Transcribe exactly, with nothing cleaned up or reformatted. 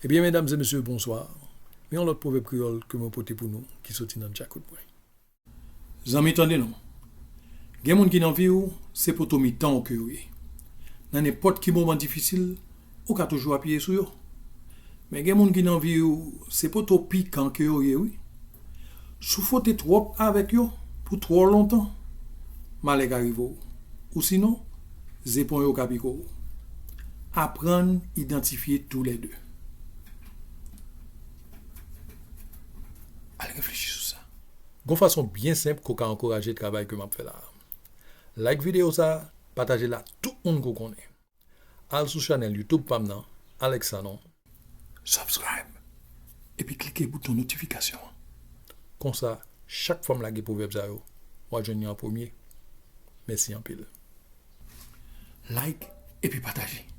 Ebyen, medam e mesye, bonswa. Men yon lòt pwovèb kreyòl ke mwen pote pou nou, ki soti nan djakout mwen. Zanmi, tande non. Gen moun ki nan vi w, se poto mitan w ke yo ye. Nan nenpòt ki moman difisil, ou ka toujou apiye sou yo. Men gen moun ki nan vi w, se poto pikan ke yo ye, wi. Si w fwote twòp avèk yo pou twò lontan, malè ka rive w. Ou sinon, zepon yo ka pike w. Aprann idantifye toulède. Al reflechi sou sa. Gon fason byen senp ke w ka ankouraje travay ke m ap fè la a. Like videyo sa a, pataje l ak tout moun ke w konnen. Al sou chanèl YouTube pa m nan, Alex Sanon. Subscribe. Epi klike bouton notifikasyon an. Konsa, chak fwa m lage pwovèb sa yo, w a jwenn yo an premye. Mèsi anpil. Like epi pataje.